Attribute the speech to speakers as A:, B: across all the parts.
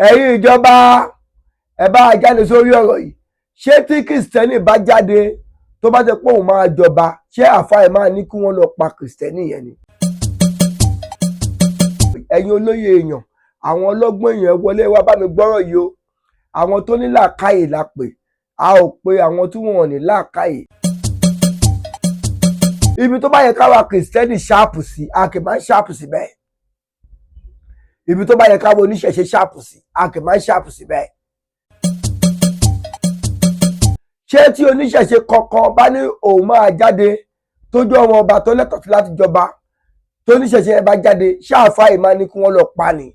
A: Ẹ̀yin ìjọba, ẹ bá a jáde sórí ọ̀rọ̀ yìí. Ṣé tí Kristẹni bá jáde, tó bá jẹ́ pé òun máa jọba, ṣé àáfàá ẹ̀ máa ní kí wọ́n lọ pa Kristẹni yẹn ni? Ẹ̀yin olóye èèyàn, àwọn ọlọ́gbọ́n èèyàn, wọlé wá bá mi gbọ́rọ̀ yìí o. Àwọn tó ní làákàyè la pè, a ò pe àwọn tí wọn ò ní làákàyè. Ibi tó bá yẹ káwa Kristẹni sharp sí, a kì máa ń sharp sí bẹ́ẹ̀. Ibi tó bá yẹ káwa oníṣẹ̀ṣe sharp sí, a kì máa ń sharp sí bẹ́ẹ̀. Ṣé tí oníṣẹ̀ṣe kankan bá ní òun máa jáde, tójú ọmọ ọba tó lẹ́tọ̀ọ́ sí láti jọba, tó oníṣẹ̀ṣe yẹn bá jáde, ṣé àáfàá yìí máa ní kí wọ́n lọ pa ni?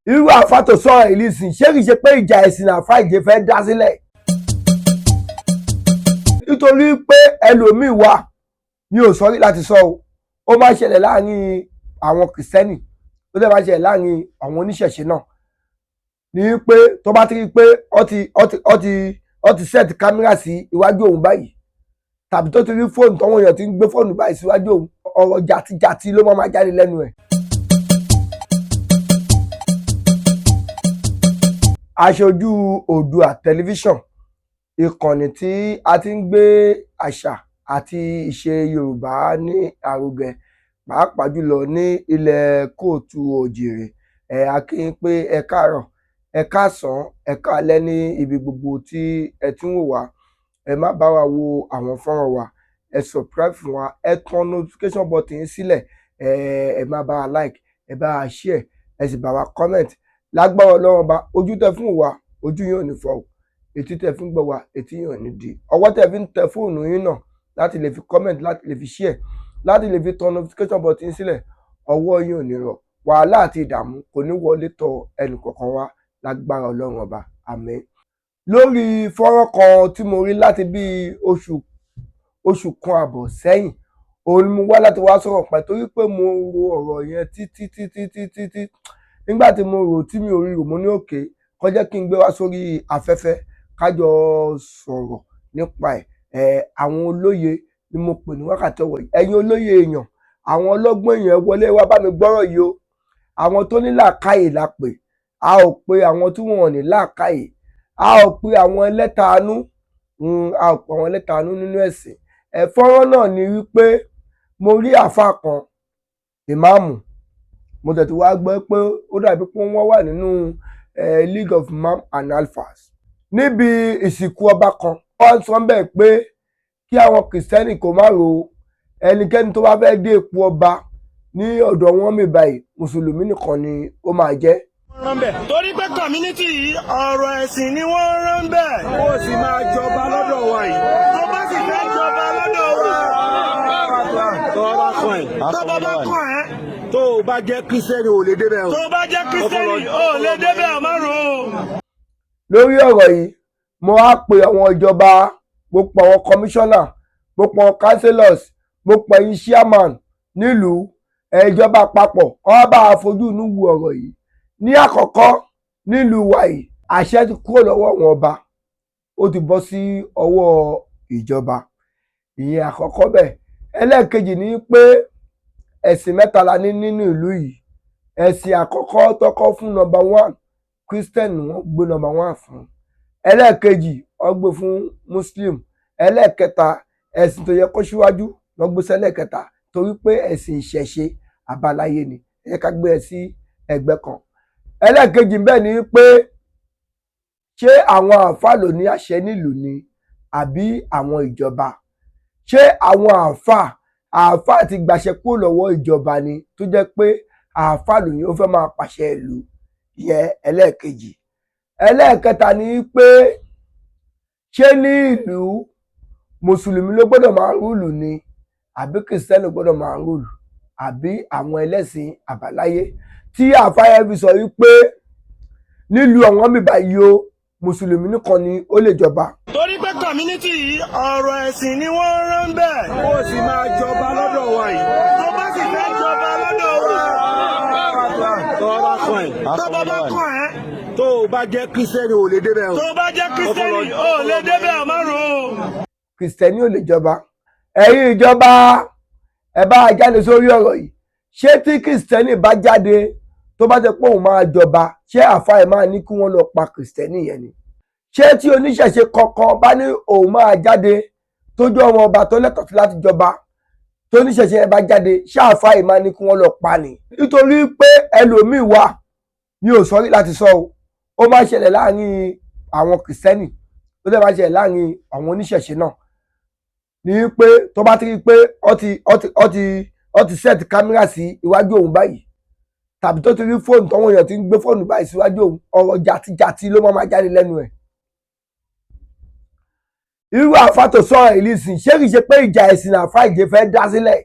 A: Irú àáfàá tó sọ̀rọ̀ ìlú ìsìn, ṣé kìí ṣe pé ìjà ẹ̀sìn àáfàá ìjẹ fẹ́ dá sílẹ̀? Nítorí pé ẹlòmíì wà, mi ò sọrí láti sọ o, ó máa ń ṣẹlẹ̀ láàrin àwọn Kìrìsìtẹ́nì, ó dẹ̀ máa ń ṣẹlẹ̀ láàrin àwọn oníṣẹ̀ṣe náà, ní pé tó bá ti rí pé ó ti set camera sí iwájú òun báyìí, tàbí tó ti rí fóònù tọ́wọ́n èèyàn ti ń gbé fóònù báyìí síwájú òun, ọ̀rọ̀ jàtijàti ló máa jáde lẹ́nu ẹ̀. Aṣojú Oòduà Tẹlifíṣàn, ìkànnì tí a ti ń gbé àṣà àti ìṣe Yorùbá ní àrùgẹ, pàápàá jùlọ ní ilẹ̀ kóòtù òjìrè, ẹ̀ a kí yín pé ẹ káàárọ̀, ẹ káàsán, ẹ káalẹ́ ní ibi gbogbo tí ẹ ti ń wò wá. Ẹ má bá wa wo àwọn fọ́nrán wa, ẹ subscribe fún wa, ẹ tan notification button yín sílẹ̀, ẹ má bá wa like, ẹ bá wa share, ẹ sì bá wa comment. Lágbára Ọlọ́run Ọba, ojú tẹ fún wa, ojú yín ò ní fọ́ o. Etí tẹ fi ń gbọ́ wa, etí yín ò ní di. Ọwọ́ tẹ fi ń tẹ fóònù yín náà láti lè fi comment, láti lè fi share, láti lè fi tan notification button yín sílẹ̀, ọwọ́ yín ò ní rọ̀. Wàhálà àti ìdààmú kò ní wọlé tọ̀ ẹnì kọ̀ọ̀kan wa lágbára Ọlọ́run Ọba, àmín. Lórí fọ́nrán kan tí mo rí láti bí oṣù kan àbọ̀ sẹ́yìn, òun ni mo wá láti wá sọ̀rọ̀ pẹ̀, torí pé mo ro ọ̀rọ̀ yẹn títí títí títí tí nígbà tí mo rò tí mi ò rí rò, mo ní òkè kó jẹ́ kí n gbé wá sórí afẹ́fẹ́, kájọ sọ̀rọ̀ nípa ẹ̀. Ẹ̀ àwọn olóye ni mo pè ní wákàtí ọ̀wọ̀ yìí. Ẹ̀yin olóye èèyàn, àwọn ọlọ́gbọ́n èèyàn, wọlé wá bá mi gbọ́rọ̀ yìí o. Àwọn tó ní làákàyè la pè, a ò pe àwọn tí wọn ò ní làákàyè. A ò pe àwọn ẹlẹ́taanú, a ò pe àwọn ẹlẹ́taanú nínú ẹ̀sìn. Ẹ̀ fọ́nrán náà ni wípé mo rí àáfàá kan, ìmáàmù. Mo tẹ̀ tí wá gbọ́ pé ó dàbí pé wọ́n wà nínú League of Imam and Alfas. Níbi ìsìnkú ọba kan, wọ́n sọ bẹ́ẹ̀ pé kí àwọn Kìrìsìtẹ́nì kò má ro ẹnikẹ́ni tó bá fẹ́ dé ipò ọba ní ọ̀dọ̀ wọn mi báyìí, mùsùlùmí nìkan ni ó máa jẹ́.
B: Torí pé community yìí, ọ̀rọ̀ ẹ̀sìn ni wọ́n rán bẹ́ẹ̀.
C: Ó sì máa jọba lọ́dọ̀ wa yìí.
B: Tó bá sì fẹ́ jọba lọ́dọ̀ wa,
C: Tó bá kàn ẹ́.
B: Tó bá bá kàn ẹ́.
C: Tó o bá jẹ́ Kírísítẹ́nì, ò lè débẹ̀ o.
B: Tó bá jẹ́ Kírísítẹ́nì, ò lè débẹ̀ ọ̀ márùn o.
A: Lórí ọ̀rọ̀ yìí, mo á pe àwọn ìjọba, mo pe àwọn commissioner, mo pe àwọn councillors, mo pe ẹ̀yin chairman nílùú, ìjọba àpapọ̀, kó bá a fojú inú wo ọ̀rọ̀ yìí. Ní àkọ́kọ́, nílùú wa yìí, àṣẹ ti kúrò lọ́wọ́ àwọn ọba, ó ti bọ́ sí ọwọ́ ìjọba. Ìyẹn àkọ́kọ́ bẹ́ẹ̀. Ẹlẹ́ẹ̀kejì ni pé ẹ̀sìn mẹ́ta la ní nínú ìlú yìí. Ẹ̀sìn àkọ́kọ́ tọ́kọ́ fún number one, Christian, wọ́n gbé number one fún. Ẹlẹ́ẹ̀kejì, wọ́n gbé fún Muslim. Ẹlẹ́ẹ̀kẹta, ẹ̀sìn tó yẹ kó síwájú, wọ́n gbé sẹ́lẹ̀kẹta, torí pé ẹ̀sìn ìṣẹ̀ṣe àbáláyé ni, ẹ jẹ́ ká gbé ẹ sí ẹgbẹ́ kan. Ẹlẹ́ẹ̀kejì bẹ́ẹ̀ ni pé, ṣé àwọn àáfàá ló ní àṣẹ nílùú ni, àbí àwọn ìjọba? Ṣé àwọn àáfàá ti gbàṣẹ kúrò lọ́wọ́ ìjọba ni, tó jẹ́ pé àáfàá ló ní ó fẹ́ máa pàṣẹ ìlú yẹn? Ẹlẹ́ẹ̀kejì. Ẹlẹ́ẹ̀kẹta ni pé, ṣé ní ìlú, mùsùlùmí ló gbọ́dọ̀ máa rule ni, àbí Kìrìsìtẹ́nì ló gbọ́dọ̀ máa rule, àbí àwọn ẹlẹ́sìn àbáláyé, tí àáfàá yẹn fi sọ wípé nílùú àwọn mi báyìí o, mùsùlùmí nìkan ni ó lè jọba?
B: Torí pé community yìí, ọ̀rọ̀ ẹ̀sìn ni wọ́n rán bẹ́ẹ̀.
C: Ó sì máa jọba lọ́dọ̀ wa yìí.
B: Tó bá sì fẹ́ jọba lọ́dọ̀ wa,
C: Tó bá kàn ẹ́.
B: Tó bá bá kàn ẹ́.
C: Tó o bá jẹ́ Kírísítẹ́nì, ò lè débẹ̀ o.
B: Tó bá jẹ́ Kírísítẹ́nì, ò lè débẹ̀ ọ̀ márùn o.
A: Kìrìsìtẹ́nì ò lè jọba. Ẹ̀yin ìjọba, ẹ bá a jáde sórí ọ̀rọ̀ yìí. Ṣé tí Kìrìsìtẹ́nì bá jáde, tó Tó bá jẹ́ pé òun máa jọba, ṣé àáfàá ẹ̀ máa ní kí wọ́n lọ pa kìrìsìtẹ́nì yẹn ni? Ṣé tí oníṣẹ̀ṣe kankan bá ní òun máa jáde, tójú ọmọ ọba tó lẹ́tọ̀ọ́ sí láti jọba, tó oníṣẹ̀ṣe yẹn bá jáde, ṣé àáfàá ẹ̀ máa ní kí wọ́n lọ pa ni? Nítorí pé ẹlòmíì wà, mi ò sọrí láti sọ o, ó máa ń ṣẹlẹ̀ láàrin àwọn kìrìsìtẹ́nì, ó dẹ̀ máa ń ṣẹlẹ̀ láàrin àwọn oníṣẹ̀ṣe náà, ní pé tó bá ti rí i pé ó ti set camera sí iwájú òun báyìí, tàbí tó ti rí fóònù tọ́wọ́n èèyàn ti ń gbé fóònù báyìí síwájú òun, ọ̀rọ̀ jàtijàti ló máa jáde lẹ́nu ẹ̀. Irú àfa tó sọ̀rọ̀ ìlú ìsìn, ṣé kìí ṣe pé ìjà ẹ̀sìn àfa ìjẹ́ fẹ́ dá sílẹ̀?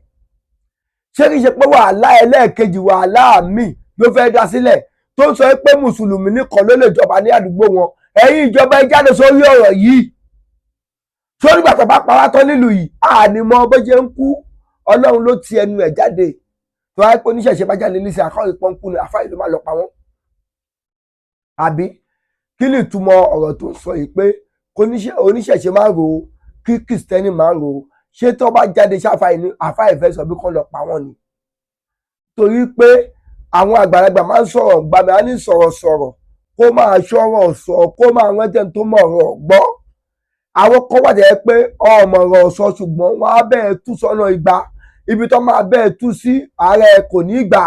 A: Ṣé kìí ṣe pé wàhálà ẹlẹ́ẹ̀kejì, wàhálà míì ló fẹ́ dá sílẹ̀, tó ń sọ pé mùsùlùmí nìkan ló lè jọba ní àdúgbò wọn? Ẹ̀yin ìjọba, ẹ jáde sórí ọ̀rọ̀ yìí. Sórí gbàtọ̀ bá pa wá tán nílùú yìí, àní mọ bó ṣe ń kú. Ọlọ́run ló ti ẹnu ẹ̀ jáde. Tó wáyé pé oníṣẹ̀ṣe bá jáde níṣẹ́ àkọ́rí pọ́ńkú ni, àfáà yìí ló máa lọ pa wọ́n. Àbí kí ni ìtumọ̀ ọ̀rọ̀ tó ń sọ yìí pé oníṣẹ̀ṣe máa ń ro, kí kìrìsìtẹ́nì máa ń ro? Ṣé tó bá jáde, ṣáfàá ní àfáà ìfẹ́ sọ bí kán lọ pa wọ́n ni? Torí pé àwọn àgbàlagbà máa ń sọ̀rọ̀ gbàmí, á ní sọ̀rọ̀ sọ̀rọ̀ kó máa ṣọ́rọ̀ sọ, kó máa rántí ẹni tó mọ̀ ọ̀rọ̀ gbọ́. Àwọn kan wà jẹ́ pé ọmọ ọ̀rọ̀ sọ, ṣùgbọ́n wọ́n á bẹ́ẹ̀ tú sọ́nà ìgbà ibi tó máa bẹ́ẹ̀ tú sí, ààrẹ kò ní gbà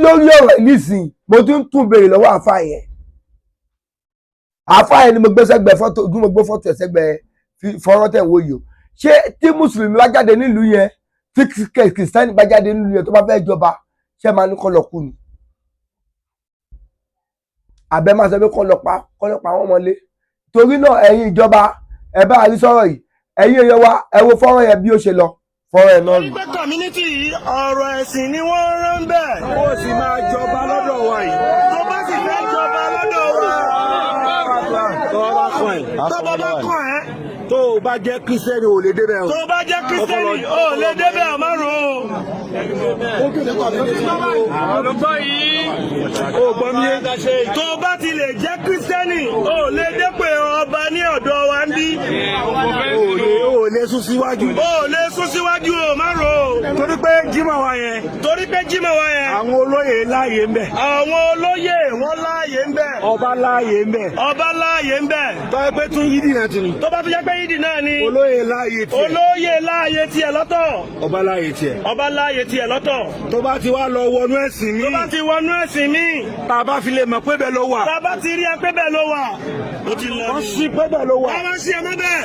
A: lórí ọ̀rọ̀ ìlísìn. Mo ti ń tún béèrè lọ́wọ́ àáfàá yẹn. Àáfàá yẹn ni mo gbé sẹ́gbẹ̀ẹ́ fọ́tò, ojú mo gbé fọ́tò ẹ̀ sẹ́gbẹ̀ẹ́ fọ́nrán tẹ̀ ń wò yìí o. Ṣé tí mùsùlùmí bá jáde nílùú yẹn, tí kìrìsìtẹ́nì bá jáde nílùú yẹn, tó bá fẹ́ jọba, ṣé máa ní kọ́ lọ kú ni? Àbẹ́ máa sọ pé kọ́ lọ pa wọ́n mọ́lé? Torí náà, ẹ̀yin ìjọba, ẹ bá rí sọ̀rọ̀ yìí. Ẹ̀yin èèyàn wa, ẹ wo fọ́nrán yẹn bí ó ṣe lọ. Fọ́nrán yẹn náà rí.
B: Pé community yìí, ọ̀rọ̀ ẹ̀sìn ni wọ́n rán bẹ́ẹ̀.
C: Ó sì máa jọba lọ́dọ̀ wa yìí.
B: Tó bá sì fẹ́ jọba lọ́dọ̀ wa,
C: Tó bá kàn ẹ́.
B: Tó bá bá kàn ẹ́.
C: Tó o bá jẹ́ kírísítẹ́nì, ò lè débẹ̀ o.
B: Tó bá jẹ́ kírísítẹ́nì, ò lè débẹ̀ ọ̀ márùn ún.
C: O gbọ́ mi yé.
B: Tó bá ti lè jẹ́ kírísítẹ́nì, ò lè dépè ọba ní ọ̀dọ̀ wa ń bí.
C: O lè sún síwájú.
B: Ò lè sún síwájú o márùn ún.
C: Torí pé Jímọ̀ wa yẹn,
B: Torí pé Jímọ̀ wa yẹn,
C: àwọn olóyè láàyè ń bẹ̀.
B: Àwọn olóyè wọn láàyè ń bẹ̀.
C: Ọba láàyè ń bẹ̀.
B: Ọba láàyè ń bẹ̀.
C: Tọ́ ẹ pé tún yídì náà ti ní.
B: Tó bá tún jẹ́ pé yídì náà ni,
C: Olóyè láàyè tiẹ̀.
B: Olóyè láàyè tiẹ̀ lọ́tọ̀.
C: Ọba láàyè tiẹ̀.
B: Ọba láàyè tiẹ̀ lọ́tọ̀.
C: Tó bá ti wá lọ wọnú ẹ̀sìn
B: Tó bá
C: míì,
B: ti wọnú ẹ̀sìn míì,
C: tá a bá fi lè mọ̀ pé bẹ́ẹ̀ ló wà.
B: Tá a bá ti rí ẹ pé bẹ́ẹ̀ ló wà, ó ti lọ.
C: Wọ́n sí pé bẹ́ẹ̀ ló wà.
B: Wọ́n máa ń ṣe ẹ mọ́ bẹ́ẹ̀.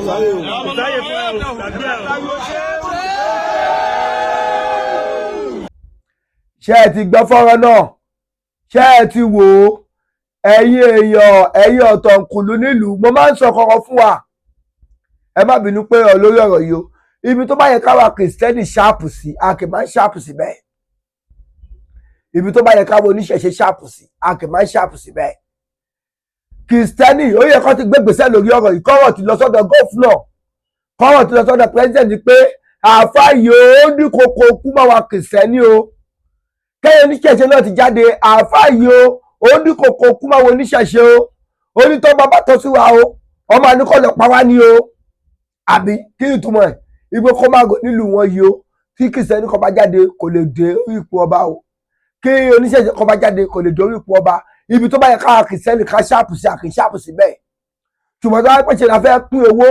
B: Sáyé fún ẹ o, gbàgbé ẹ o.
A: Ṣé ẹ ti gbọ́ fọ́nrán náà? Ṣé ẹ ti wò ó? Ẹ̀yin èèyàn, ẹ̀yin ọ̀tọ̀kùlú nílùú, mo máa ń sọ kankan fún wa. Ẹ má bínú pé ọ lórí ọ̀rọ̀ yìí o. Ibi tó bá yẹ káwa kìrìsìtẹ́nì sharp sí, a kì máa ń sharp sí bẹ́ẹ̀. Ibi tó bá yẹ káwa oníṣẹ̀ṣe sharp sí, a kì máa ń sharp sí bẹ́ẹ̀. Kìrìsìtẹ́nì, ó yẹ kó ti gbé gbèsè lórí ọ̀rọ̀ yìí, kọ́rọ̀ ti lọ sọ́dọ̀ governor, kọ́rọ̀ ti lọ sọ́dọ̀ president pé àáfàá yìí, ó ní kókó kú mọ́ wa kìrìsìtẹ́nì o. Kẹ́yìn oníṣẹ̀ṣe náà ti jáde, àáfàá yìí o, ó ní kòkó kú máa wo oníṣẹ̀ṣe o, ó ní tó bá bá tọ́ sí wa o, ọmọ àníkọ́ lọ pa wá ní o. Àbí kí ni ìtumọ̀ ẹ̀? Ibi kó má gò nílùú wọn yìí o, tí kìrìsìtẹ́nì kan bá jáde, kò lè dé orí ipò ọba o. Kí oníṣẹ̀ṣe kan bá jáde, kò lè dé orí ipò ọba. Ibi tó bá yẹ káwa kìrìsìtẹ́nì ká sharp sí, àkì sharp sí bẹ́ẹ̀. Ṣùgbọ́n tó bá pèsè la fẹ́ pín owó,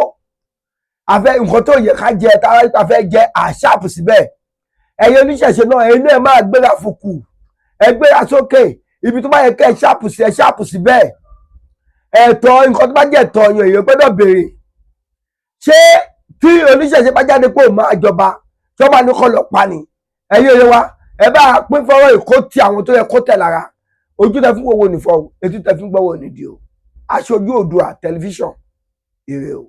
A: àfẹ́ nǹkan tó yẹ ká jẹ tá a fẹ́ jẹ, à sharp síbẹ̀. Ẹ̀yin oníṣẹ̀ṣe náà, ẹ̀yin náà máa gbéra fùkù, ẹ gbéra sókè. Ibi tó bá yẹ kẹ́ ẹ sharp sí, ẹ sharp sí bẹ́ẹ̀. Ẹ̀tọ́, nǹkan tó bá jẹ́ ẹ̀tọ́ yẹn, èèyàn gbọ́dọ̀ béèrè. Ṣé tí oníṣẹ̀ṣe bá jáde pé òun máa jọba, tí wọ́n bá ní kọ́ lọ pa ni? Ẹ̀yin èèyàn wa, ẹ bá pín fọ́rọ̀ ìkó tí àwọn tó yẹ kó tẹ̀ lára. Ojú tẹ fún owó nìfọ̀, etí tẹ fún gbọ́wọ́ nídìí o. Aṣojú Oòduà Tẹlifíṣàn, ire o.